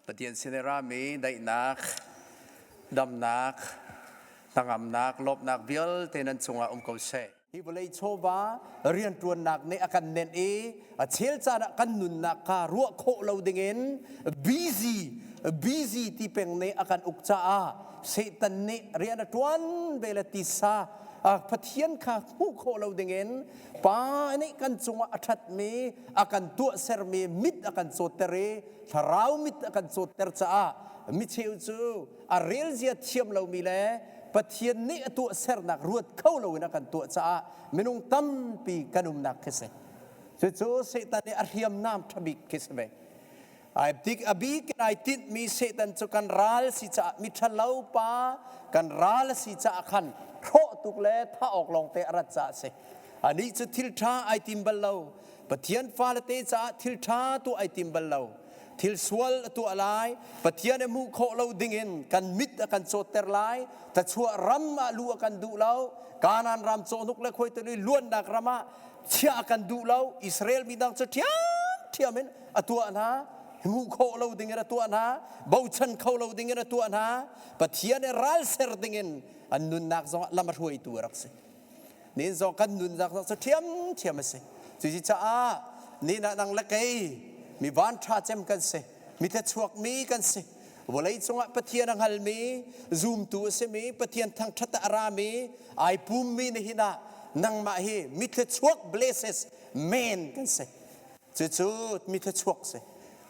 Pathian sin i rami daihnak, damnak, hnangamnak, lawmhnak vialte nan cungah um ko seh. Hi vawlei chawva rianṭuannak nih a kan nenh i a chel caan ah kan nunnak kha ruah khawh lo dingin busy busy ti peng nih a kan uk caah Satan nih rian a ṭuan ve le tisa Pathian kha hmuh khawh lo dingin Pa nih kan cungah a ṭhatmi a kan tuahsermi mit a kan cawtter i thlarau mit a kan cawtter caah micheu cu a relzia thiam lomi le Pathian nih a tuahsernak ruat kho loin a kan tuah caah minung tampi kan umnak khi si. Cucu Satan nih a hriamnam ṭhabik khi si ve. Ai tik a bik in ai tinhmi Satan cu kan ral si caah miṭhalo pa kan ral a si caah khan hrawh tuk le thah awk lawngte a rat caah a si. Anih cu thil ṭha ai tim bal lo. Pathian fale te caah thil ṭha tuah ai tim bal lo. Thil sual a tuah lai. Pathian a hmuh khawh lo dingin kan mit a kan cawtter lai. Thlachuah ram ah luh a kan duh lo. Kanaan ram cawhnuk le khuaitali luannak ram ah chiah a kan duh lo. Israel mi dang cu ṭhiamṭhiam in a tuah hna. Hmuh khawh lo dingin a tuah hna. Bochan kho lo dingin a tuah hna. Pathian i ral ser dingin an nunnak zongah lam a hruaitu a rak si. Nin zong kan nunnak zong cu ṭhiamṭhiam a si. Cuci caah nin ah nang le kei mi van ṭha cem kan si, mi thluachuak mi kan si. Vawlei cungah Pathian a hngalmi, zumtu a simi, Pathian thangṭhat ah a rami, ai pummi nihin ah nangmah hi mi thluachuak blesses men kan si. Cucu mi thluachuak si.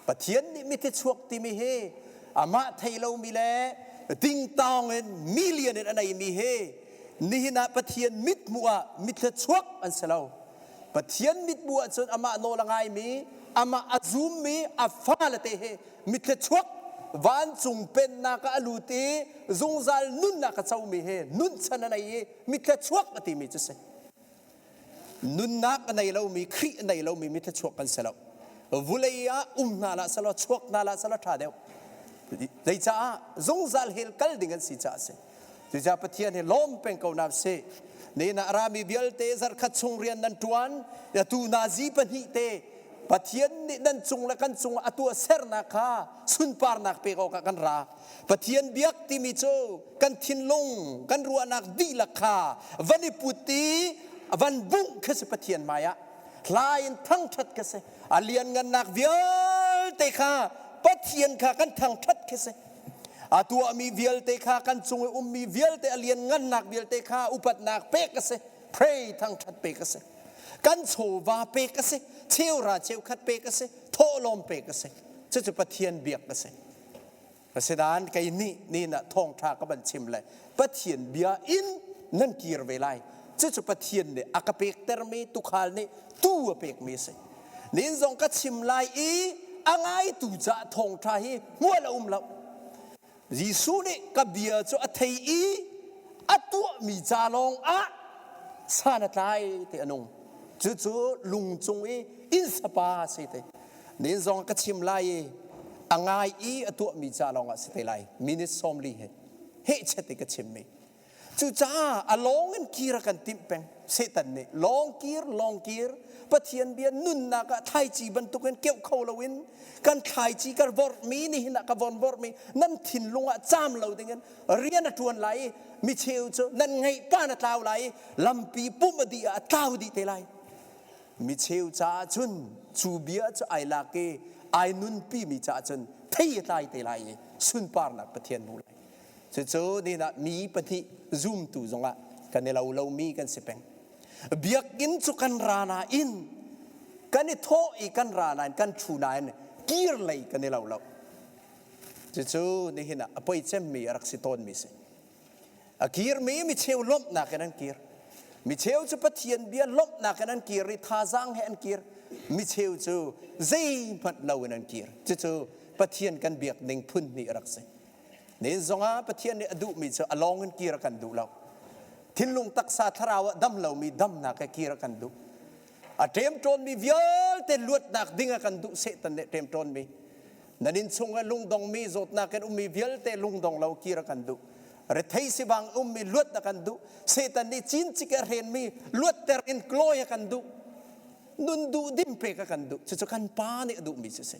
Pathian nih mi thluachuak timi hi amah thei lomi le tingtang in million in a neimi hi nihin ah Pathian mithmuh ah mi thluachuak an si lo. Pathian mithmuh ahcun amah nawl a ngaimi, amah a zummi, a fale te hi mi thluachuak vancung pennak ah a lut i zungzal nunnak a comi hi nunchan a nei i mi thluachuak a timi cu si. Nunnak a nei lomi Khrih a nei lomi mi thluachuak kan si lo. Vulei ah um hna lah selaw chuak hna lah selaw ṭha deuh. Zeicaah zungzal hell kal ding an si caah a si. Cucaah Pathian hi lawm peng ko na si. Ni na rami vialte zarkhat chung rian nan ṭuan atu nazi pahnih te Pathian nih nan cung le kan cung a tuah sernak kha sunparnak pek awkah kan ra. Pathian biak timi cu kan thinlung, kan ruahnak dihlak kha van i put i van bungh khi si Pathian hmaiah. Hla in thangṭhat khi si. A lianngannak vialte kha Pathian kha kan thangṭhat khi si. A tuahmi vialte kha kan cung i ummi vialte a lianngannak vialte kha upatnak pek a si. Pray thangṭhat pek a si. Kan chawva pek a si. Cheura cheukhat pek a si. Thawhlawm pek a si. Cucu Pathian biak a si. Asinain kei nih nin ah thawngṭha ka van chim le Pathian bia in nan kir ve lai. Cucu Pathian nih a ka pektermi tuukhal nih tuu a pekmi a si. Nin zong ka chim lai i a ngaitu caah thawngṭha hi hmual a um lo. Jesuh nih ka bia cu a thei i a tuahmi ca lawng ah san a tlai ti a nung. Cucu lung cung i inn sapa a si te. Nin zong ka chim lai i a ngai i a tuahmi ca lawngah si te lai. Minute 40 he hehchet i ka chimmi. Cucaah a lawng in kir a kan timh peng. Satan nih lawng kir, lawng kir, Pathian bia nunnak ah thlaici bantukin keuh kho loin kan thlaici ka vorhmi nihin ah ka von vorhmi nan thinlung ah caam lo dingin rian a ṭuan lai i micheu cu nan ngeih pa na tlau lai i lampi pumh a dih ah a tlau dih te lai. Micheu caah cun cu bia cu ai lak i ai nunpimi caah cun thei a tlai te lai i sunparnak Pathian hmu lai. Cucu nina mi pahnih zumtu zongah kan i lo lomi kan si peng. Biakinn cu kan ra nain kan i thawh i kan ra nain kan ṭhu nain kir lei kan i lo lo. Cucu nihin ah a poi cemmi a rak si tawnmi si. A kirmi micheu lawmhnak in an kir. Micheu cu Pathian bia lawmhnak in an kir i thazaang he an kir. Micheu cu zeihmanh lo in an kir. Cucu Pathian kan biak ning phun hnih a rak si. Nen zongah Pathian nih a duhmi cu a lawng in kir a kan duh lo. Thinlung taksa thlarau ah dam lomi damnak he kir a kan duh. A ṭemṭawnmi vialte luatnak ding a kan duh Satan nih ṭemṭawnmi. Nan innchung ah lungdongmi zawtnak in ummi vialte lungdong lo kir a kan duh. Rethei sivang ummi luat a kan duh. Satan nih cincik a hrenmi luatter in klawi a kan duh. Nun duh dim pek a kan duh. Cucu kan pa nih a duhmi cu si.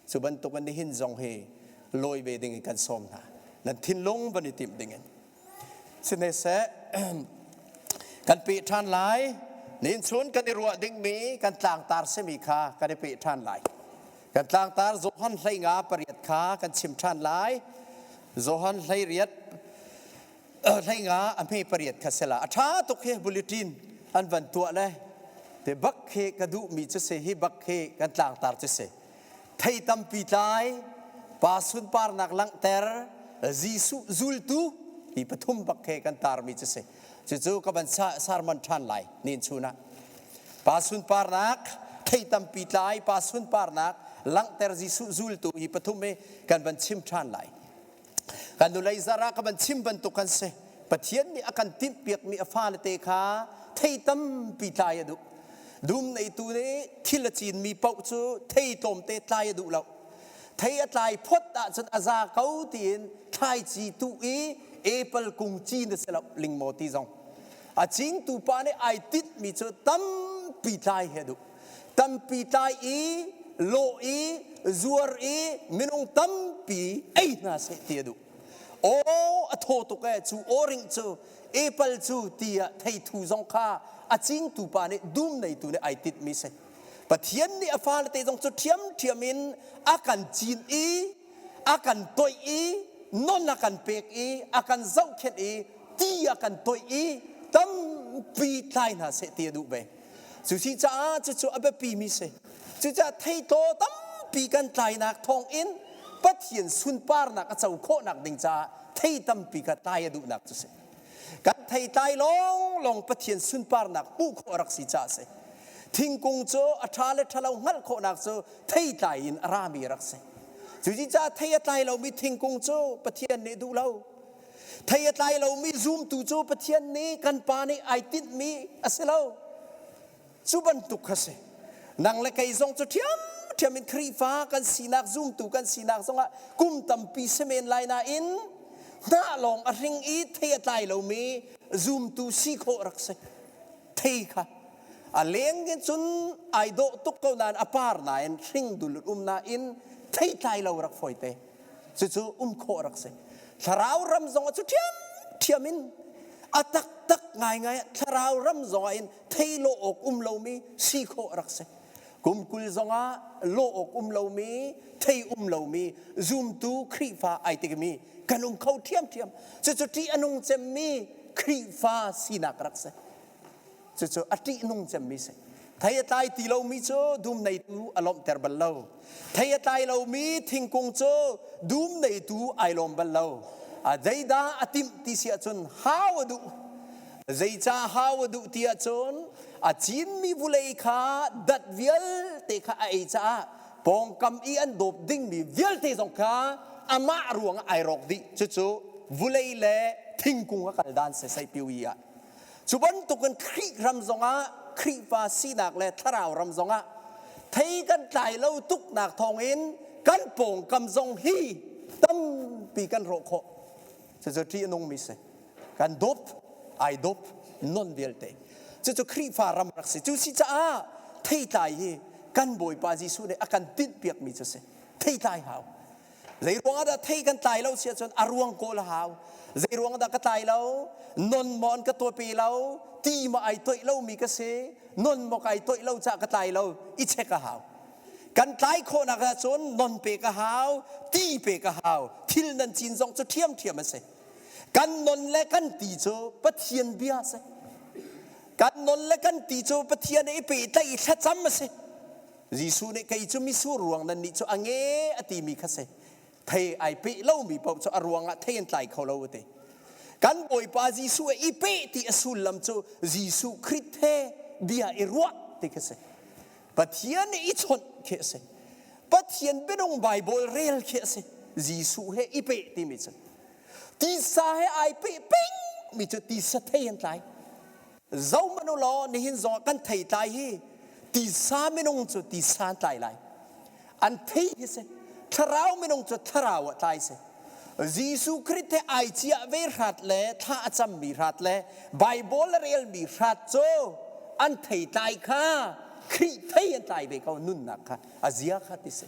Cu bantuk in nihin zong hi lawi ve ding in kan sawm hna. Nan thinlung van i timh ding in. Sihmanhseh kan peh ṭhan lai. Nihin chun kan i ruah dingmi kan tlangtar simi kha kan i peh ṭhan lai. Kan tlangtar Johan hleinga pariat kha kan chim ṭhan lai. Johan hleiriat hleinga a hme pariat kha sela a ṭha tuk hi bulletin an van tuah le te bak khi ka duhmi cu si hi bak khi kan tlangtar cu si thei tampi tlai pa sunparnak langhter Jesuh zultu hi pathum bak he kan tarmi cu si cucu ka van sermon ṭhan lai nin chun ah pa sunparnak thei tampi tlai pa sunparnak langhter Jesuh zultu hi pathum hi kan van chim ṭhan lai Kan nulei zar ah ka van chim bantuk kan si. Pathian nih a kan timhpiakmi a fale te kha thei tampi tlai a duh. Dum neitu nih thil a cinmi paoh cu thei tlawmte tlai a duh lo. Thei a tlai phot ahcun a za ko tiin thlaici tuh i apple kung cin a si lo lingmaw ti zong. A cingtu pa nih ai tinhmi cu tampi tlai hi a duh. Tampi tlai i lawh i zuar i minung tampi ei hna seh ti a duh. Aw a thaw tuk ee cu awring cu apple cu tiah theithu zong kha a cingtu pa nih dum neitu nih ai tinhmi si. Pathian nih a fale te zong cu ṭhiamṭhiam in a kan cin i a kan toih i non a kan pek i a kan zohkhenh i ti a kan toih i tampi tlai hna seh ti a duh ve. Cusi caah cucu a biapimi si. Cucaah theitlaw tampi kan tlainak thawngin Pathian sunparnak a co khawhnak ding caah thei tampi kha tlai a duhnak cu si. Kan thei tlai lawnglawng Pathian sunparnak hmuh khawh a rak si caah a si. Thingkung cu a ṭha le ṭhalo hngalh khawhnak cu thei tlai in a rami a rak si. Cucaah thei a tlai lomi thingkung cu Pathian nih duh lo. Thei a tlai lomi zumtu cu Pathian nih kan Pa nih ai tinhmi a si lo. Cu bantuk kha si. Nang le kei zong cu ṭhiamṭhiam in Khrihfa kan sinak zumtu kan sinak zongah kum tampi si men lai nain hnah lawng a hring i thei a tlai lomi zumtu si khawh rak si. Thei kha a leng in cun ai dawh tuk ko nain a par nain hring dul um nain thei tlai lo rak fawi te. Cucu um khawh rak si. Thlarau ram zong ah cu ṭhiamṭhiam in a taktak ngaingai ah thlarau ram zongah in thei lawh awk um lomi si khawh rak si. Kum 20 zongah lawh awk um lomi, thei um lomi, zumtu Khrihfa ai tikmi kan um kho ṭhiamṭhiam. Cucu ṭih a nung cemmi Khrihfa sinak rak si. Cucu a ṭihnung cemmi si. Thei a tlai ti lomi cu dum neitu a lawmhter bal lo. Thei a tlai lomi thingkung cu dum neitu ai lawm bal lo. A zeidah a timh ti si ahcun hau a duh. Zeicah hau a duh ti ahcun a cinmi vulei kha dat vialte kha a ei caah pawngkam i an dawp dingmi vialte zong kha amah ruangah ai rawk dih. Cucu vulei le thingkung a kal dan sesai piwi ah. Cu bantukin Khrih ram zongah Khrihfa sinak le thlarau ram zongah thei kan tlai lo tuknak thawngin kan pawngkam zong hi tampi kan rawh khawh. Cucu ṭih a nungmi si. Kan dawp, ai dawp, non vialte. Cucu Khrihfa ram rak si. Cu si caah theitlai hi kan Bawipa Jesuh nih a kan tinhpiakmi cu si. Theitlai hau. Zei ruangah dah thei kan tlai lo si ahcun a ruang kawl a hau. Zei ruangah dah ka tlai lo? Non maw an ka tuahpi lo? Ti maw ai toih lomi ka si? Non maw kai toih lo caah ka tlai lo? I check a hau. Kan tlai khawhnak ahcun non pek a hau, ti pek a hau. Thil nan cin zong cu ṭhiamṭhiam a si. Kan non le kan ti cu Pathian bia a si. Kan non le kan ti cu Pathian i pehtlaih i thlacam a si. Jesuh nih kei cu misur ruang nan nih cu a nge a timi kha si. Thei ai peh lomi paoh cu a ruangah thei an tlai kho lo a ti. Kan Bawipa Jesuh i peh ti a sullam cu Jesuh Khrih he bia i ruah ti kha si. Pathian i chawnh khi a si. Pathian bianung Baibal rel khi a si. Jesuh he i peh timi cu. Tisa he ai peh peng mi cu tisa thei an tlai. Zohmanh u law nihin zongah kan thei tlai hi tisa minung cu tisa an tlai lai. An thei hi si. Thlarau minung cu thlarau ah tlai si. Jesuh Khrih he ai ciah ve hrat le thla a cammi hrat le Bible a relmi hrat cu an thei tlai kha Khrih thei an tlai ve ko nunnak kha a zia kha ti si.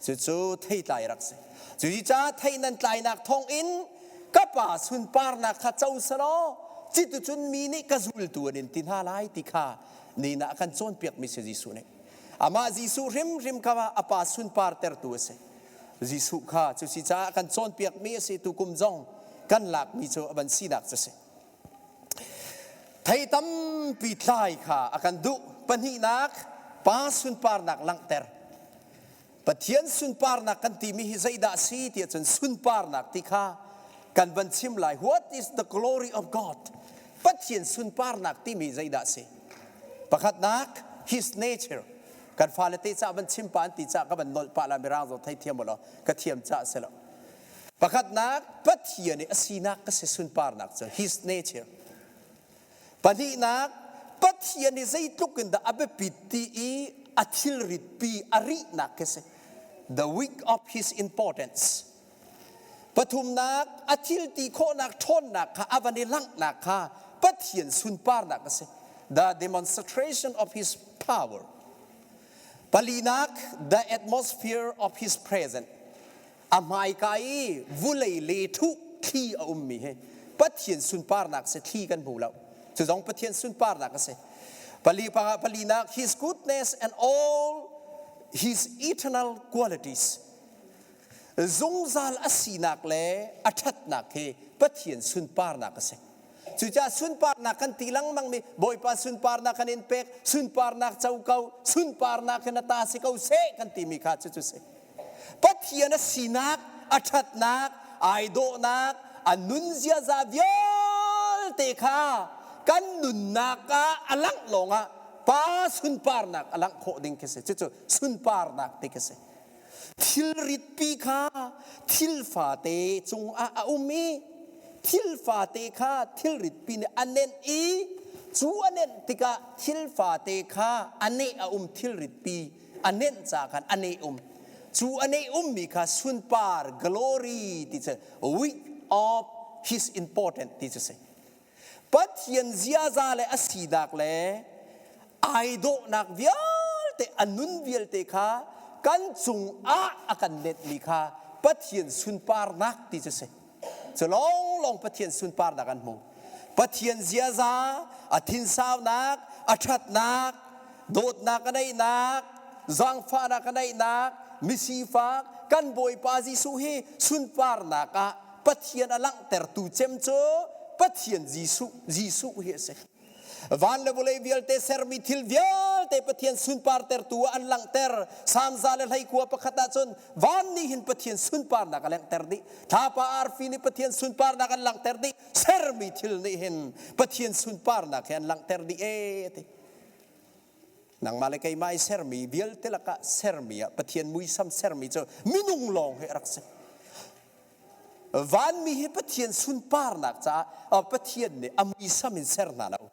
Cucu theitlai rak si. Cucaah thei nan tlainak thawngin ka pa sunparnak kha co selaw citucun mi nih ka zultu an in ti hna lai ti kha ni na kan cawnpiakmi si Jesuh nih. Amah Jesuh hrimhrim kha a pa sunpar tertu a si. Jesuh kha cusi caah kan cawnpiakmi a si tukum zong kan lakmi cu a van sinak cu si. Thei tampi tlai kha a kan duh. Pahnihnak, pa sunparnak langhter. Pathian sunparnak kan timi hi zeidah a si ti ahcun sunparnak ti kha kan van chim lai. What is the glory of God? Pathian sunparnak timi zeidah a si? Pakhatnak, His nature. Kan fale te ca van chim pa an ti ca ka van nolh pah la mirang zo thei thiam lo ka thiam ca si lo. Pakhatnak, Pathian i a sinak ka si sunparnak cu His nature. Pahnihnak, Pathian i zeitluk in dah a biapit ti i a thilritpi a rihnak khi si. The week of his importance. Pathumnak, a thil ti khawhnak ṭhawnnak kha a van i langhnak kha Pathian sunparnak a si. The demonstration of his power. Palinak, the atmosphere of his presence. A hmaika i vulei le thuh thli a ummi hi Pathian sunparnak si thli kan hmu lo. Cu zong Pathian sunparnak a si. Pali panga palinak his goodness and all his eternal qualities. Zungzal a sinak le a ṭhatnak hi Pathian sunparnak a si. Cucaah sunparnak kan ti lengmang mi Bawipa sunparnak kan in pek, sunparnak co ko, sunparnak in a ta si ko seh kan timi kha cucu si. Pathian a sinak, a ṭhatnak, ai dawhnak, a nun ziaza vialte kha kan nunnak ah a langh lawngah pa sunparnak a langh khawh ding khi si. Cucu sunparnak ti khi si. Thilritpi kha thil fate cungah a um i thil fate kha thilritpi nih a nenh i cu a nenh tikah thil fate kha a neh a um thilritpi a nenh ca khan a neh um cu a neh ummi kha sunpar glory ti cu week of his important ti cu si Pathian ziaza le a sinak le ai dawhnak vialte a nun vialte kha kan cungah a kan letmi kha Pathian sunparnak ti cu si. Cu lawnglawng Pathian sunparnak an hmu. Pathian ziaza, a thinsaunak, a ṭhatnak, dawtnak a neihnak, zaangfahnak a neihnak, misifak, kan Bawipa Jesuh hi sunparnak ah Pathian a langhtertu cem cu Pathian Jesuh, Jesuh hi a si. Van le vawlei vialte sermi thil vialte Pathian sunpartertu ah an langhter. Salm 121 ahcun van nih hin Pathian sunparnak a langhter dih. Thlapa arfi nih Pathian sunparnak an langhter dih. Sermi thil nih hin Pathian sunparnak hi an langhter dih ee ti. Nangmah le keimah i sermi vialte lakah sermi ah Pathian muisam sermi cu minung lawng hi a rak si. Vanmi hi Pathian sunparnak caah Pathian nih a muisam in ser hna lo.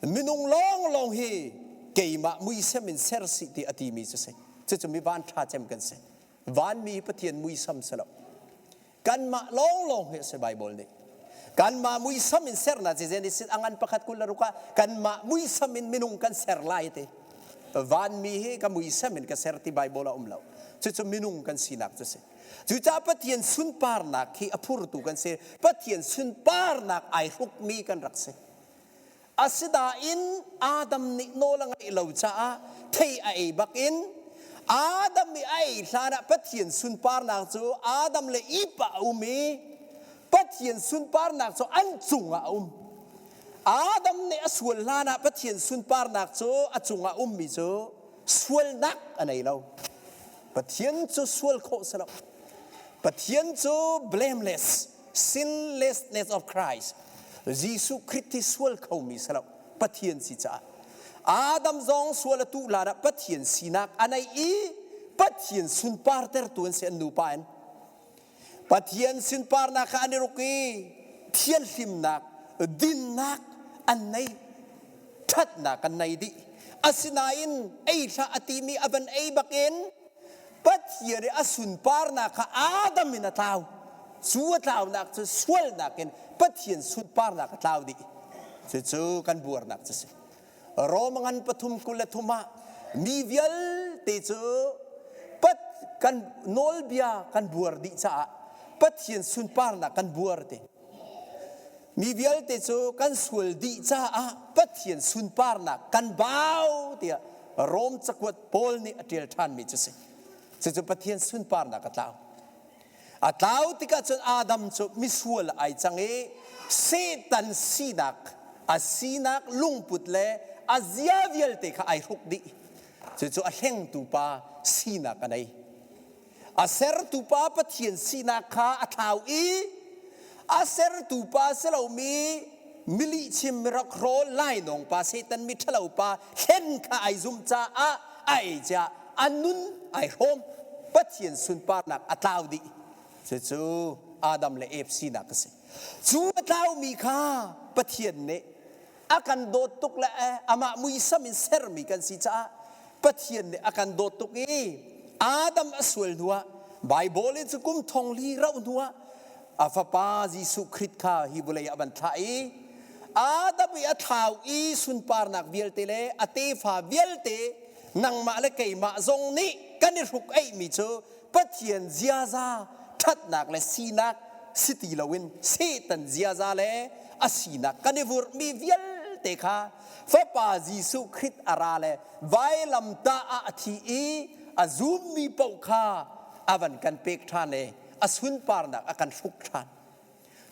Minung lawnglawng hi keimah muisam in ser sih ti a timi cu si. Cucu mi van ṭha cem kan si. Vanmi hi Pathian muisam si lo. Kanmah lawnglawng hi a si Bible nih. Kanmah muisam in sernak ci Genesis a ngan pakhat 26 ah kanmah muisam in minung kan ser lai ti. Vanmi hi ka muisam in ka ser ti Bible ah um lo. Cucu minung kan sinak cu si. Cucaah Pathian sunparnak hi a phurtu kan si. Pathian sunparnak ai hrukmi kan rak si. Asinain Adam nih nawl a ngaih lo caah thei a ei bakin Adam i a ei hlanah Pathian sunparnak cu Adam le Eve ah a um i Pathian sunparnak cu an cungah a um. Adam nih a sual hlanah Pathian sunparnak cu a cungah ummi cu sualnak a nei lo. Pathian cu sual khawh si lo. Pathian cu blameless, sinlessness of Christ. Jesuh Khrih hi sual khomi si lo. Pathian si caah. Adam zong sual a tuh hlan ah Pathian sinak a nei i Pathian sunpartertu an si an nupa in. Pathian sunparnak kha an i ruk i thianhlimnak, dinnak an nei, ṭhatnak an nei dih. Asinain ei hlah a timi a van ei bakin Pathian i a sunparnak kha Adam in a tlau. Cu a tlaunak cu sualnak in Pathian sunparnak a tlau dih. Cucu kan buarnak cu si. Rom ngan 3:23 ah mi vialte cu kan nawlbia kan buar dih caah Pathian sunparnak kan buar ti. Mi vialte cu kan sual dih caah Pathian sunparnak kan bau tiah Rom cakuat Paul nih a ṭial ṭhanmi cu si. Cucu Pathian sunparnak a tlau. A tlau tikah cun Adam cu misual ai cang i Satan sinak, a sinak lungput le a zia vialte kha ai hruk dih. Cucu a hlengtu pa sinak a nei. A sertu pa Pathian sinak kha a thlau i a sertu pa si lomi milihchim mirokhrawl lainawng pa Satan mi ṭhalo pa hlen kha ai zumh caah a ei cia a nun ai hrawm. Pathian sunparnak a tlau dih. Cucu Adam le Eve sinak a si. Cu a tlaumi kha Pathian nih a kan dawt tuk le amah muisam in sermi kan si caah Pathian nih a kan dawt tuk i Adam a sual hnuah Baibal in cu kum thong li rauh hnuah a fapa Jesuh Khrist kha hi vawlei ah a van thlah i Adam i a thlau i sunparnak vialte le a tefa vialte nangmah le keimah zong nih kan i hruk eihmi cu Pathian ziaza ṭhatnak le sinak si ti loin Satan ziaza le a sinak kan i vurhmi vialte kha Fapa Jesuh Khrist a ra le vailamtah ah a thi i a zummi paoh kha a van kan pek ṭhan i a sunparnak a kan hruk ṭhan.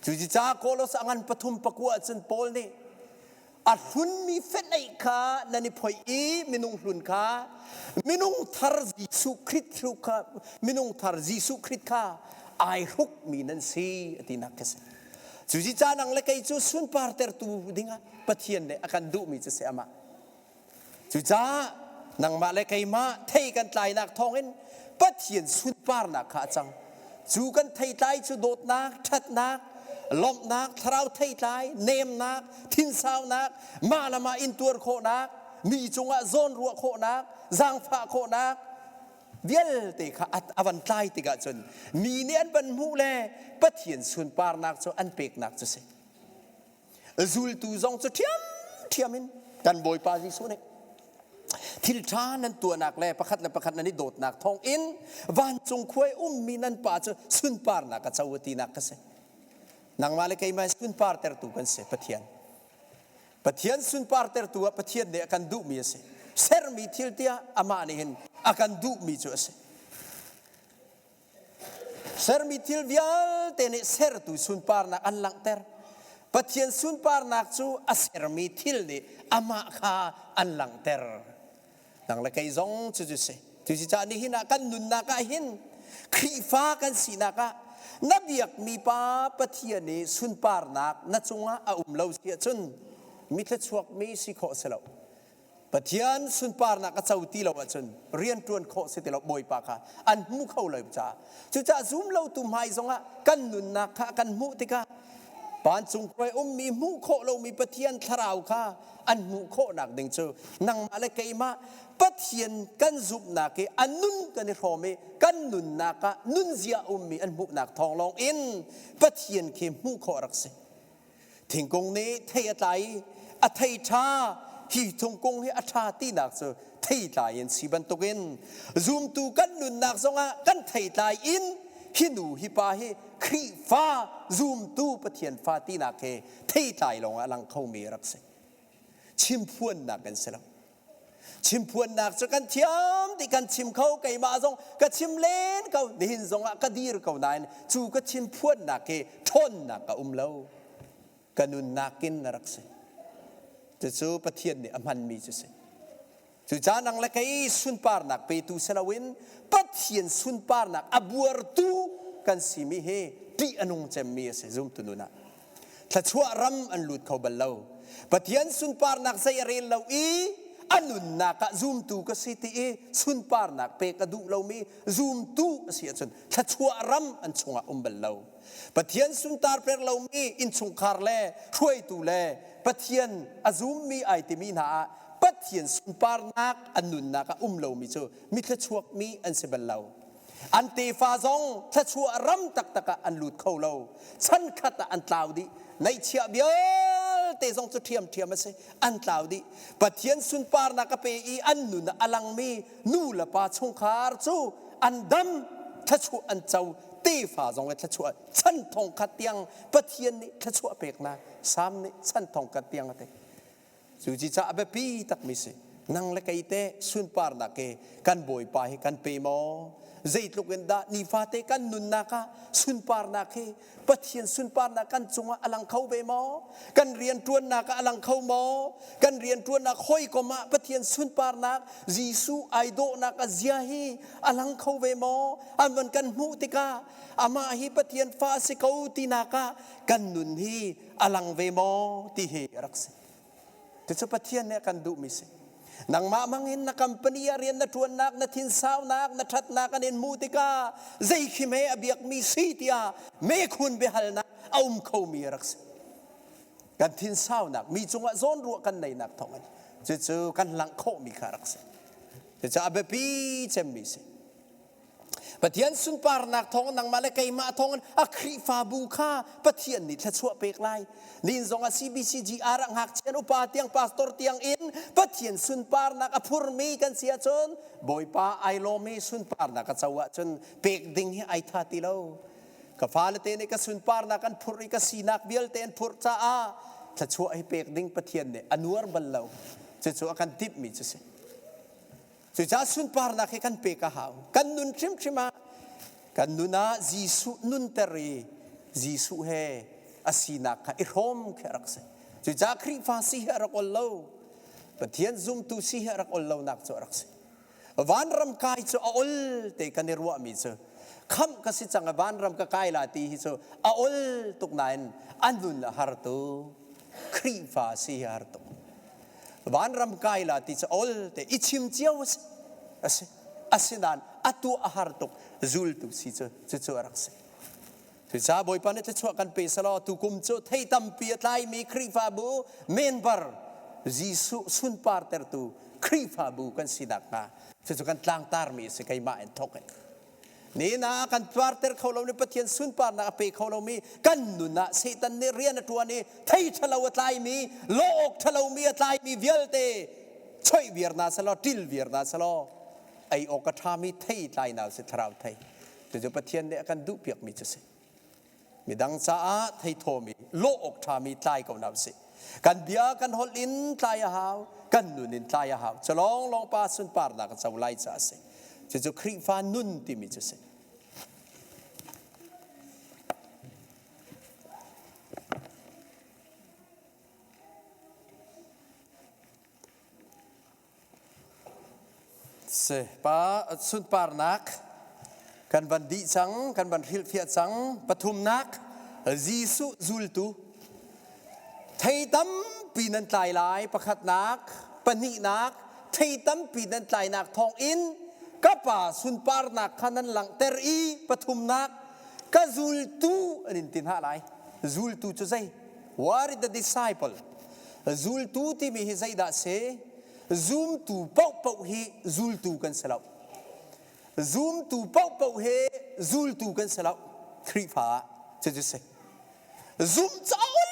Cucaah Kolos a ngan pathum pakua cun Paul nih a hlunmi fenh kha nan i phoih i minung hlun kha minung thar Jesuh Khrist kha minung thar Jesuh Khrist kha ai hrukmi nan si a tinak khi si. Cuci nang le kei cu sunpar tertu dingah Pathian nih a kan duhmi cu si amah. Cucaah nangmah le keimah thei kan tlainak thawngin Pathian sunparnak kha a cang. Cu kan theitlai cu dawtnak, ṭhatnak, lawmhnak, thlarau theitlai, nemnak, thinsaunak, mah le mah intuar khawhnak, mi cungah zawnruah khawhnak, zaangfah khawhnak, vialte kha a van tlai tikah cun mi nih an van hmuh le Pathian sunparnak cu an peknak cu si. Zultu zong cu ṭhiamṭhiam in kan Bawipa Jesuh nih thil ṭha nan tuahnak le pakhat le pakhat nan i dawtnak thawng in vancung khua i ummi nan pa cu sunparnak a co tinak ka si. Nangmah le keimah sunpar tertu kan si Pathian. Pathian sunpar tertu ah Pathian nih a kan duhmi a si. Sermi thil tiah amah nih hin a kan duhmi cu a si. Sermi thil vialte nih sertu sunparnak an langhter. Pathian sunparnak cu a sermi thil nih amah kha an langhter. Nang le kei zong cucu si. Cucaah nihin ah kan nunnak ah hin Khrihfa kan sinak ah na biakmi pa Pathian i sunparnak na cungah a um lo si ahcun mi thluachuakmi si khawh si lo. Pathian sunparnak a co ti lo ahcun rianṭuan khawh si ti lo Bawipa kha an hmu kho lo caah cucaah zum lotu hmai zongah kan nunnak kha kan hmuh tikah vancung khuai ummi hmuh khawh lomi Pathian thlarau kha an hmuh khawhnak ding cu nangmah le keimah Pathian kan zumhnak i a nun kan i hrawm i kan nunnak ah nunzia ummi an hmuhnak thawng lawng in Pathian khi hmuh khawh rak si. Thingkung nih thei a tlai i a thei ṭha hi thingkung hi a ṭha tinak cu theitlai in si bantukin zumtu kan nunnak zongah kan theitlai in hi nu hi pa hi Khrihfa zumtu Pathian fa tinak he theitlai lawngah a lang khomi a rak si. Chimphuannak kan si lo. Chimphuannak cu kan thiam ti kan chim kho keimah zong ka chim len ko nihin zongah ka dir ko nain cu ka chimphuannak hi ṭhawnnak a um lo ka nunnak in a rak si cucu Pathian nih a hmanmi cu si cucaah nang le kei sunparnak petu si loin Pathian sunparnak a buartu kan simi hi ṭih a nung cemmi a si zumtu nun ah Thluachuah ram an lut kho bal lo. Pathian sunparnak zei a rel lo i a nunnak ah zumtu ka si ti i sunparnak pek a duh lomi zumtu a si ahcun thluachuah ram an chungah um bal lo. Pathian suntar per lomi innchungkhar le hruaitu le Pathian a zummi ai timi hna ah Pathian sunparnak an nunnak ah um lomi cu mi thluachuakmi an si bal lo. An tefa zong thluachuah ram taktak ah an lut kho lo. Chan khat ah an tlau dih. Neihchiah vialte zong cu ṭhiamṭhiam a si. An tlau dih. Pathian sunparnak a pe i an nun ah a langmi nu le pa chungkhar cu An dam, thluachuah an co, tefa zong i thluachuah chan thong khat tiang Pathian nih thluachuah peknak Salm nih chan thong khat tiang a ti. Cu ci caah biapi takmi si. Nang le kei te sunparnak ke kan Bawipa hi kan pe maw? Zeitluk in dah nifate kan nunnak ah sunparnak hi Pathian sunparnak kan cungah a lang kho ve maw? Kan rianṭuannak ah a lang kho maw? Kan rianṭuannak hawikom ah Pathian sunparnak Jesuh ai dawhnak a zia hi a lang kho ve maw? An van kan hmuh tikah amah hi Pathian fa a si ko tinak ah kan nun hi a lang ve maw ti hi a rak si. Cucu Pathian nih a kan duhmi si. Nangmah mangin na company ah rian na ṭuannak, na thinsaunak, na ṭhatnak an in hmuh tikah zei khi me a biakmi si tiah mekhun biahalnak a um khomi a rak si. Kan thinsaunak, mi cungah zawnruah kan neinak thawngin cucu kan langh khawhmi kha a rak si. Cucu a biapi cemmi si. Pathian sunparnak thawng nangmah le keimah thawngin a Khrihfabu kha Pathian nih thluachuah pek lai. Nin zong ah CBCGR ah ngakchia upa tiang pastor tiang in Pathian sunparnak a phurmi kan si ahcun Bawipa ai lawm i sunparnak a co ahcun pek ding hi ai tha ti lo. Ka fale te nih ka sunparnak an phurh i ka sinak vialte an phurh caah thluachuah hi pek ding Pathian nih a nuar bal lo. Cucu a kan timhmi cu si. Cucaah sunparnak hi kan pek a hau. Kan nun hrimhrim ah kan nun ah Jesuh nunter i Jesuh he a sinak kha i hrawm khi a rak si. Cucaah Khrihfa si hi a rak ol lo. Pathian zumtu si hi a rak ol lonak cu a rak si. Vanram kai cu a ol te kan i ruahmi cu khamh ka si cang i vanram ka kai la ti hi cu a ol tuk nain a nun a har tuk. Khrihfa si hi a har tuk. Vanram kai la ti cu ol te i chim cio a si. A si. Asinain atu a har tuk zultu si cu cucu a rak si. Cucaah Bawipa nih thluachuah kan pe selaw tukum cu thei tampi a tlaimi Khrihfabu member Jesuh sunpartertu Khrihfabu kan si nakhnga cucu kan tlangtarmi a si keimah in thawk in. Nihin ah kan tuarter kho lomi Pathian sunparnak a pe kho lomi kan nun ah Satan nih rian a ṭuan i thei ṭhalo a tlaimi, lawh awk ṭhalomi a tlaimi vialte choih viar hna selaw, ṭil viar hna selaw, ei awk a ṭhami thei tlai hna usih thlarau thei. Cucu Pathian nih a kan duhpiakmi cu a si. Midang caah theithawmi, lawh awk ṭhami tlai ko hna usih. Kan bia kan holh in tlai a hau, kan nun in tlai a hau. Cu lawnglawng pa sunparnak a co lai caah a si. Cucu Khrihfa nun timi cu a si. Si pa sunparnak kan van dih cang, kan van hrilhfiah cang. Pathumnak Jesuh zultu thei tampi nan tlai lai. Pakhatnak, pahnihnak thei tampi nan tlainak thawng in ka pa sunparnak kha nan langhter i pathumnak ka zultu an in ti hna lai. Zultu cu zei? What is the disciple? Zultu timi hi zeidah si? Zumtu paohpaoh hi zultu kan si lo. Zumtu paohpaoh hi zultu kan si lo. Khrihfa ah cucu si. Zum cawl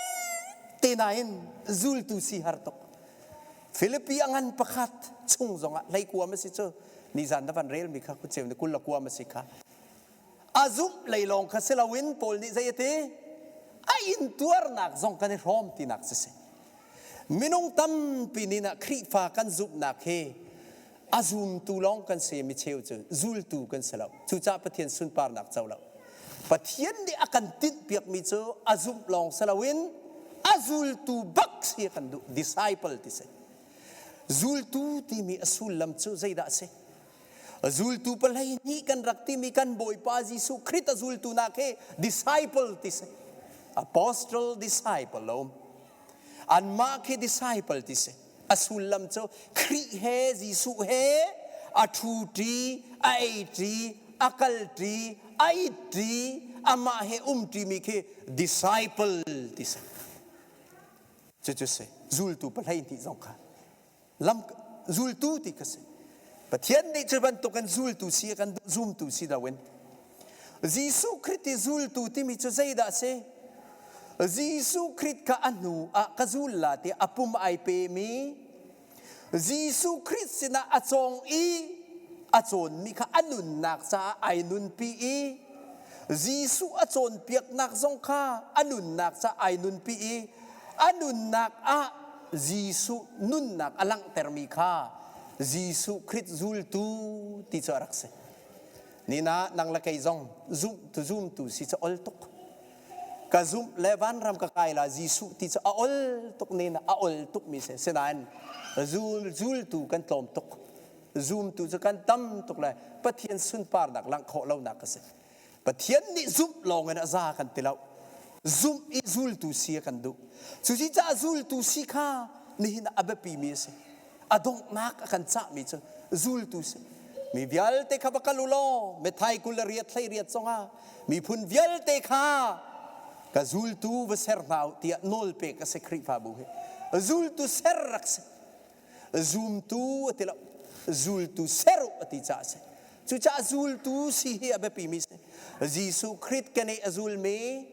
te nain zultu si har tuk. Philippi a ngan pakhat chung zongah hleikuam a si cu nizan na van relmi kha khuceu ni 20 le kuam a si kha. A zumh lei lawng kha si loin Paul nih zei a ti? A intuarnak zong kan i hrawm tinak cu si. Minung tampi nih nah Khrihfa kan zumhnak hi a zumtu lawng kan si mi cheu cu zultu kan si lo. Cucaah Pathian sunparnak co lo. Pathian nih a kan tinhpiakmi cu a zumh lawng si loin a zultu bak si a kan duh. Disciple ti si. Zultu timi a sullam cu zeidah a si? Zultu 12 kan rak timi kan Bawipa Jesuh Khrist a zultu nak hi disciple ti si. Apostle disciple lo. Anmah khi disciple ti si. A sullam cu Khrih he Jesuh he a ṭhu ṭi, a ei ṭi, a kal ṭi, a it ṭi, amah he um ṭimi khi disciple ti si. Cucu si. Zultu 12 zong kha lam zultu ti ka si. Pathian nih cu bantuk in zultu si a kan duh zumtu si loin Jesuh Khrist i zultu timi cu zeidah a si? Jesuh Khrist kha a hnu ah ka zul la tiah a pum ai pemi Jesuh Khrist sinah a cawng i A cawnmi kha a nunnak caah ai nunpi i Jesuh a cawnpiaknak zong kha a nunnak caah ai nunpi i a nunnak ah Jesuh nunnak a langhtermi kha Jesuh Khrih zultu ti cu a rak si. Nina nang le kei zong zumtu zumtu si cu ol tuk. Ka zumh le vanram ka kai la Jesuh ti cu a ol tuk nin a ol tuk mi si. Sinain zul zultu kan tlawm tuk. Zumtu cu kan tam tuk le Pathian sunparnak langh khawh lonak a si. Pathian nih zumh lawng in a za kan ti lo. Zumh i zultu si a kan duh. Cuci caah zultu si kha nihin ah a biapi mi a si. A donghnak a kan cahmi cu zultu si. Mi vialte kha va kal u law Matthai 28 18 zongah miphun vialte kha ka zultu va ser hna u tiah nawl pek a si Khrihfabu hi. Zultu ser rak si. Zumtu a ti lo. Zultu ser u a ti caah a si. Cucaah zultu si hi a biapi mi si. Jesuh Khrih keneh a zulmi,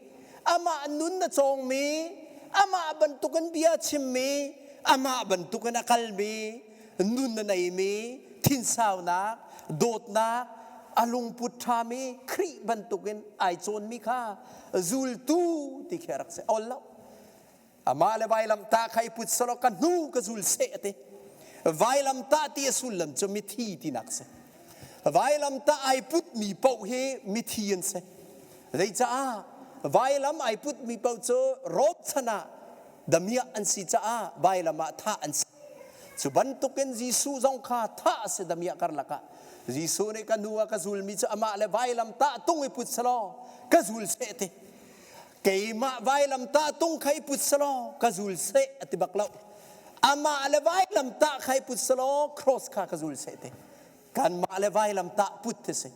amah nun a cawngmi, amah bantukin bia chimmi, amah bantukin a kalmi, nun a neimi, thinsaunak, dawtnak, a lungput ṭhami Khrih bantukin ai cawnmi kha zultu ti khi a rak si. Ol lo. Amah le vailamtah kha i put selaw ka hnu ka zul seh a ti. Vailamtah ti a sullam cu mithi tinak si. Vailamtah ai putmi paoh hi mithi an si. Zeicaah vailam ai putmi paoh cu Rom chan ah damiah an si caah vailam ah thah an si. Cu bantukin Jesuh zong kha thah a si damiah karlak ah. Jesuh nih ka hnu ah ka zulmi cu amah le vailamtah tung i put selaw ka zul seh a ti. Keimah vailamtah tung kha i put selaw ka zul seh a ti bak lo. Amah le vailamtah kha i put selaw cross kha ka zul seh ti. Kanmah le vailamtah put ti si.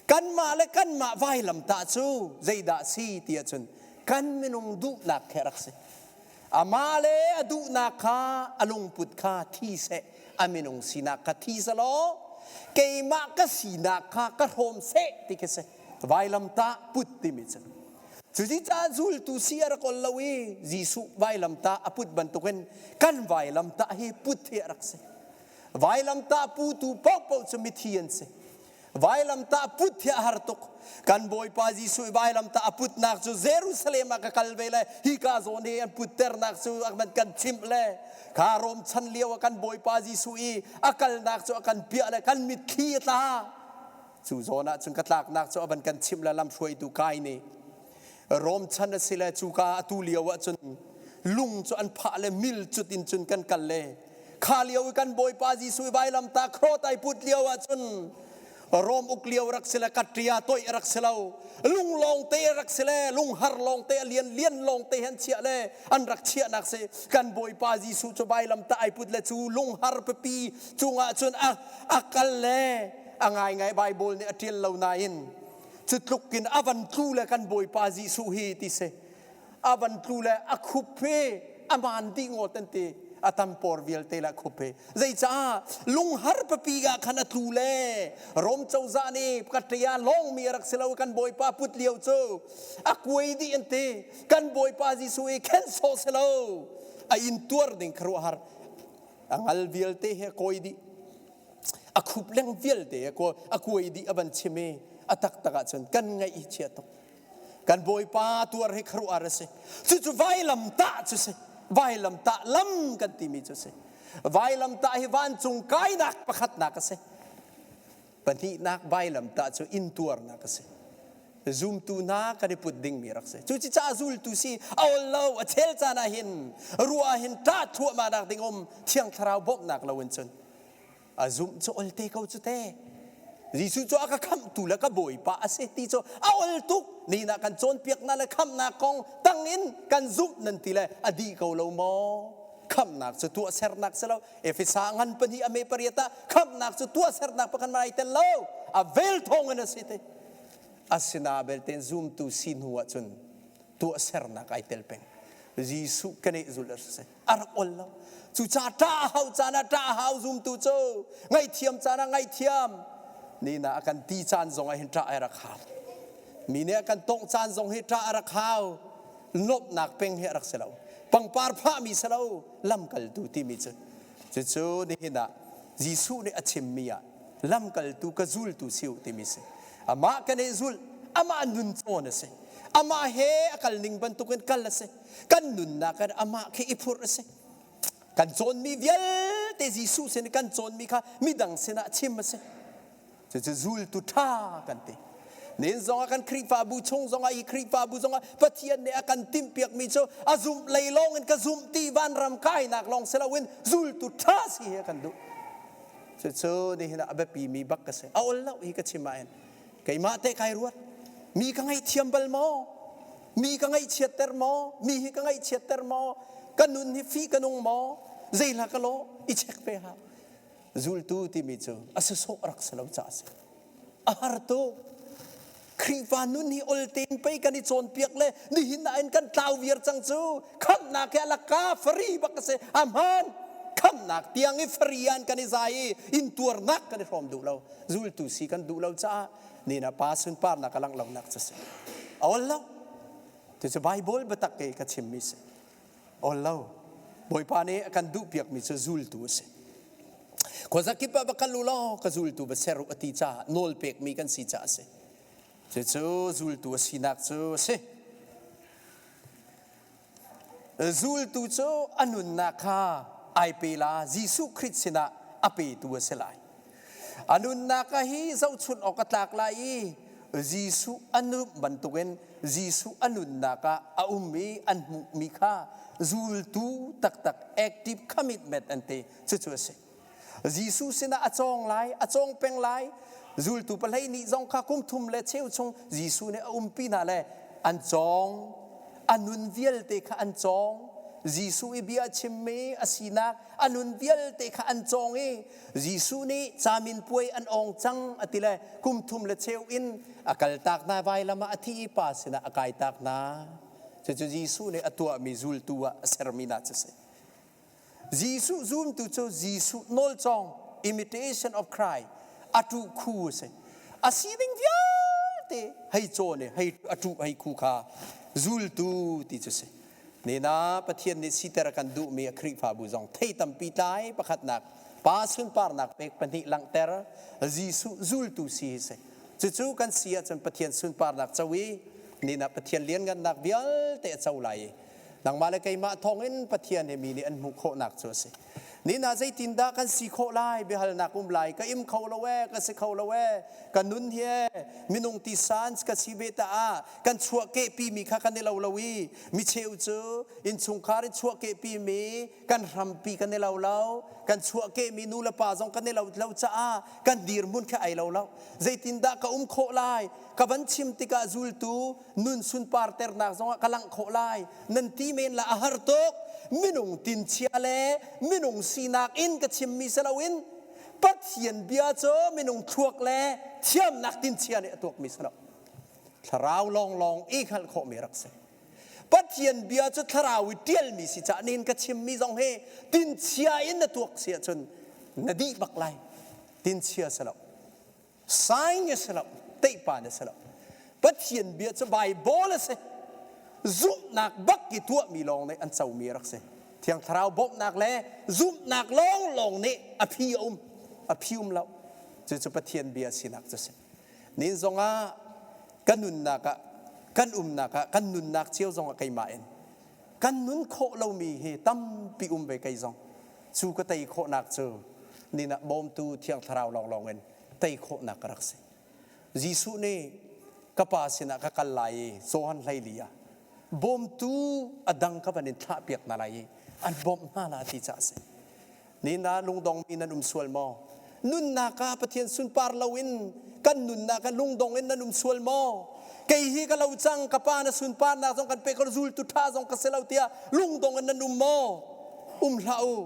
Kanmah le kanmah vailamtah cu zeidah si ti ahcun kan minung duhnak khi a rak si. Amah le a duhnak kha a lungput kha thi seh, a minung sinak kha thi selaw keimah ka sinak kha ka hrawm seh ti khi si. Vailamtah put timi cu. Cuti caah zultu si a rak ol lo i Jesuh vailamtah a put bantukin kan vailamtah hi put hi a rak si. Vailamtah putu paohpaoh cu mithi an si. Vailamtah put hi a har tuk. Kan Bawipa Jesuh i vailamtah a putnak cu Jerusalem ah ka kal ve le hika zawn hi an putternak cu a man kan chimh le kha Rom chan lio ah kan Bawipa Jesuh i a kalnak cu a kan piah le kan mitthli a tla. Cu zawn ah cun ka tlaknak cu a van kan chimh le lamhruaitu kai nih Rom chan a si le cuka atu lio ah cun lung cu an phah le mil cut in cun kan kal le kha lio i kan Bawipa Jesuh i vailamtah khrawt ai put lio ah cun Rom uk lio rak si le katria toih rak si lo lung lawng te rak si le lung har lawng te a lian lian lawng te han chiah le an rak chiahnak si kan Bawipa Jesuh cu vailamtah ai put le cu lung har pipi cungah cun a a kal le a ngaingai Baibal nih a ṭial lo nain cu tluk in a van tlu le kan Bawipa Jesuh hi ti si a van tlu le a khup hi a maan dih ngawt an ti a tampawr vialte le a khup hi zeicah lunghar papi ah khan a tlu le Rom cozah nih katria lawngmi a rak si lo kan Bawipa put lio cu a kuai dih an ti kan Bawipa Jesuh i khen sawh si lo a in tuar ding khuaruahhar a ngal vialte he kawi dih a khup leng vialte a kuai dih a van chim i a taktak ahcun kan ngaih hi chia tuk kan bawipa tuar hi khuaruahhar a si cucu vailam tah cu si vailam tah lam kan timi cu si vailam tah hi vancung kainak pakhatnak a si pahnihnak vailam tah cu intuarnak a si zumtu hna kan i put dingmi rak si cu caah zultu si a ol lo a chel caan ah hin ruah hin ṭah thluahmah nak ding um thiang thlarau bawmhnak lo in cun a zumh cu ol te ko cu te Jesuh cu a ka khamhtu le ka bawipa a si ti cu a ol tuk ni na kan cawnpiaknak le khamhnak kong tangin kan zumh nan ti le a dih ko lo maw khamhnak cu tuahsernak si lo Efesa ngan pahnih a me pariat ah khamhnak cu tuahsernak pakhat ma ai tel lo a vel thawng in a si te asina belte zumtu si hnu ah cun tuahsernak ai tel peng Jesuh keneh zulh a si a rak ol lo cucaah ṭah a hau caan ah ṭah a hau zumtu cu ngaihthiam caan ah ngaihthiam nina a kan ti caan zong ah hin ṭah ai rak hau mi nih a kan tongh caan zong hi ṭah a rak hau lawmhnak peng hi a rak si lo pangpar phahmi si lo lamkaltu timi cu cucu nihin ah Jesuh nih a chimmi ah. Lamkaltu ka zultu si u timi si. Amah kan i zulh, amah nun cawn a si. Amah he a kal ning bantukin kal a si. Kan nunnak in amah khi i phurh a si. Kan cawnmi vialte Jesuh sin kan cawnmi kha midang sinah chim a si. Cucu zultu ṭha kan ti. Nin zongah kan Khrihfabu chung zongah hi Khrihfabu zongah Pathian nih a kan timhpiakmi cu a zumh lei lawng in ka zumh ti vanram kainak lawng si loin zultu ṭha si hi a kan duh. Cucu nihin ah a biapimi bak ka si. A ol lo hi ka chim ahhin. Keimah te kai ruat. Mi ka ngaihthiam bal maw? Mi ka ngaihchiatter maw? Mi hi ka ngaihchiatter maw? Ka nun hi fih ka nung maw? Zeihla ka lawh? I check ve hau. Zultu timi cu a sasawh rak si lo caah a si. A har tuk. Khrihfa nun hi oltein pei kan i cawnpiak le nihin ah in kan tlau viar cang cu. Khamhnak hi a laka fari bak a si. A hmaan. Khamhnak tiang i fari an kan i zai i intuarnak kan i hrawm duh lo. Zultu si kan duh lo caah nina pa sunparnak a langh lonak cu si. A ol lo. Cucu Bible biatak ke ka chimmi si. Ol lo. Bawipa nih a kan duhpiakmi cu zultu a si. Khuazakip ah va kal u law ka zultu va ser u a ti caah nawl pekmi kan si caah a si. Cucu zultu a sinak cu a si. Zultu cu a nunnak kha ai pe la Jesuh Khrih sinah a petu a si lai. A nunnak ah hi zohchunh awk a tlak lai i Jesuh a nun bantukin Jesuh a nunnak ah a um i an hmuhmi kha zultu taktak active commitment an ti. Cucu a si. Jesuh sinah a cawng lai, a cawng peng lai. Zultu pahlei nih zong kha kum thum le cheu chung Jesuh nih a umpi hna le an cawng. A nun vialte kha an cawng. Jesuh i bia a chimmi a sinak a nun vialte kha an cawng i Jesuh nih caminpuai an awng cang a ti le kum thum le cheu in a kaltak hna vailam ah a thi i pa sinah a kaitak hna. Cucu Jesuh nih a tuahmi zultu ah a sermi hna cu a si. Jesuh zumtu cu Jesuh nawlcawng imitation of Christ a tuh khu a si. A sining vialte hei cawn i hei a tuh hei khu kha zultu ti cu si. Nina Pathian nih siter a kan duhmi a Khrihfabu zong thei tampi tlai pakhatnak pa sunparnak pek pahnih langhter Jesuh zultu si hi si. Cucu kan si ahcun Pathian sunparnak co i nina Pathian lianngannak vialte a co lai i nangmah le keimah thawngin Pathian he mi nih an hmuh khawhnak cu a si. Nina zeitindah kan si khawh lai biahalnak um lai ka im kho lo ee ka si kho lo ee ka nun hi ee minung tisan ka si ve ta ah kan chuahkehpi mi kha kan i lo lo i micheu cu innchungkhar in chuahkehpi mi kan hrampi kan i lo lo kan chuahkehmi nu le pa zong kan i lo lo caah kan dirhmun kha ai lo lo zeitindah ka um khawh lai ka van chim tikah zultu nun sunparternak zongah ka langh khawh lai nan ti men la a har tuk minung tinchia le minung sinak in ka chimmi si loin Pathian bia cu minung thluak le thiamnak tinchia nih a tuakmi si lo thlarau lawnglawng i hngalh khawhmi rak si Pathian bia cu thlarau i ṭialmi si caah nihin ka chimmi zong hi tinchia in na tuak si ahcun na dih bak lai tinchia si lo Sign a si lo, teihpan a si lo. Pathian bia cu Bible a si. Zumhnak bak i tuahmi lawng nih an comi a rak si. Thiang Thlarau bawmhnak le zumhnak lawnglawng nih a phi a um. A phi um lo. Cucu Pathian bia sinak cu a si. Nin zongah kan nunnak ah, kan umnak ah, kan nunnak cio zongah keimah in kan nun khawh lomi hi tampi um ve kei zong. Cu ka tei khawhnak cu nin ah bawmtu Thiang Thlarau lawnglawng in tei khawhnak ka rak si. Jesuh nih ka pa sinah ka kal lai i Johan 14 ah bawmtu a dang ka van in thlahpiak hna lai i an bawmh hna la ti caah a si. Ni na lungdongmi nan um sual maw? Nunnak ah Pathian sunpar loin kan nunnak ah lungdong in nan um sual maw? Kei hi ka lo cang, ka pa na sunparnak zong kan pe ka zultu ṭha zong ka si lo tiah lungdong in nan um maw? Um hlah u.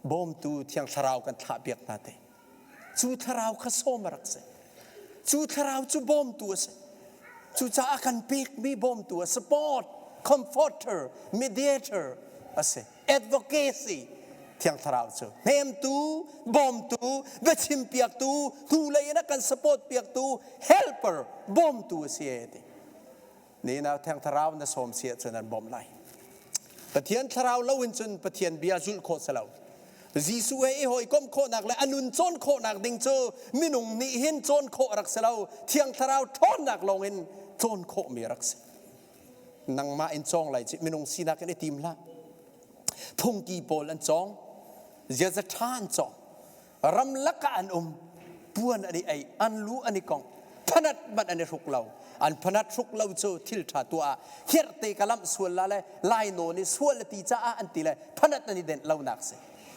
Bawmtu Thiang Thlarau kan thlahpiak hna te. Cu thlarau kha sawm a rak si. Cu thlarau cu bawmtu a si. Cucaah kan pekmi bawmtu a support, comforter, mediator a si. Advocacy Thiang Thlarau cu hnemtu, bawmtu, biachimpiaktu, hnulei in a kan support piaktu, helper, bawmtu a si e ti. Ni na Thiang Thlarau na sawm si ahcun an bawmh lai. Pathian Thlarau lo in cun Pathian bia zulh khawh si lo. Jesuh he i hawikomh khawhnak le a nun cawn khawhnak ding cu minung nih hin cawn khawh a rak si lo. Thiang Thlarau ṭhawnnak lawngin cawn khawhmi a rak si. Nangmah in cawng lai ci minung sinak in i tim hlah. Phungki pawl an cawng, ziaza ṭha an cawng, ramlak ah an um, puan an i ei, an lu an i kong, phanat hmanh an i hruk lo. An phanat hruk lo cu thil ṭha tuah ah hiarte ka lamh sual la le lainawn i sual a ti caah an ti le phanat an i denh lonak si.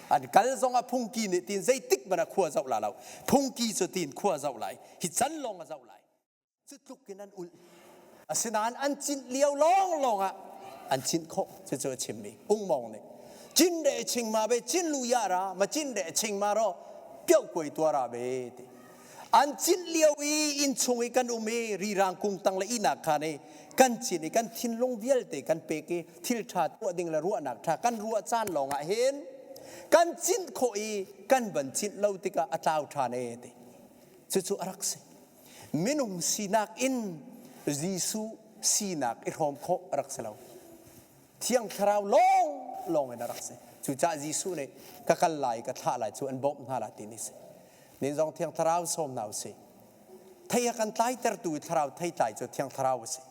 An kal zong ah phungki nih tin zeitik hmanh ah khua zoh la lo. Phungki cu tin khua zoh lai. Hi can lawng a zoh lai. Cu tluk in an ulh. Asinain an cinh lio lawnglawng ah an cinh khawh. Cucu a chimmi Ungmawng nih cin de ching ma be cin lu ya ra ma cin de ching ma ro pio kuai tua ra be ti. An cinh lio i inn chung i kan um i rirang kung tang le ihnak khan i kan cin i kan thinlung vialte kan pek i thil ṭha tuah ding le ruahnak ṭha kan ruah caan lawng ah hin kan cinh khawh i kan van cinh lo tikah a tlau ṭhan e ti. Cucu a rak si. Minung sinak in Jesuh sinak i hrawm khawh a rak si lo. Thiang Thlarau lawng lawng in a rak si. Cucaah Jesuh nih ka kal lai, ka thlah lai cu an bawmh hna lai ti ni si. Nin zong Thiang Thlarau sawm hna usih. Thei a kan tlaitertu i Thlarau theitlai cu Thiang Thlarau a si.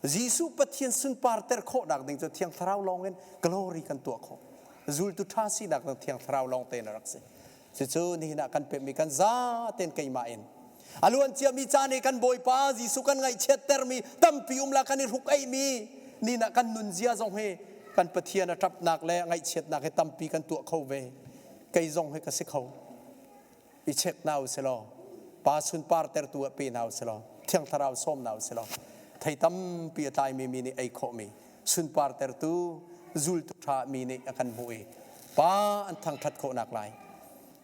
Jesuh Pathian sunparter khawhnak ding cu Thiang Thlarau lawng in glory kan tuah khawh. Zultu ṭha sinak ding Thiang Thlarau lawng tein a rak si. Cucu nihin ah kan pemmi kan zaten keimah in a luan ciami caan i kan Bawipa Jesuh kan ngaihchiattermi tampi um la kan i hruk eimi ni ah kan nunzia zong hi kan Pathian a ṭapnak le ngaihchiatnak hi tampi kan tuah kho ve. Kei zong hi ka si kho. I check hna u silaw pa sunpar tertu ah pe hna u silaw Thiang Thlarau sawm hna u silaw thei tampi a tlaimi mi nih ei khawhmi sunpar tertu zultu ṭha mi nih a kan hmuh i pa an thangṭhat khawhnak lai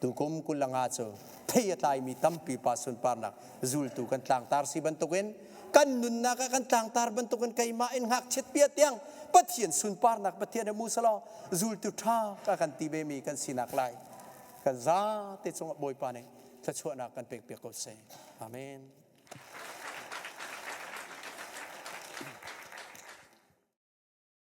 tukum 25 cu thei a tlaimi tampi pa sunparnak zultu kan tlangtar si bantukin kan nunnak ah kan tlangtar bantukin keimah in ngakchiat pia tiang Pathian sunparnak Pathian a mu selaw zultu ṭha ka kan ti ve mi kan sinak lai kan zate cungah Bawipa nih thluachuahnak kan pek piak ko seh. Amen.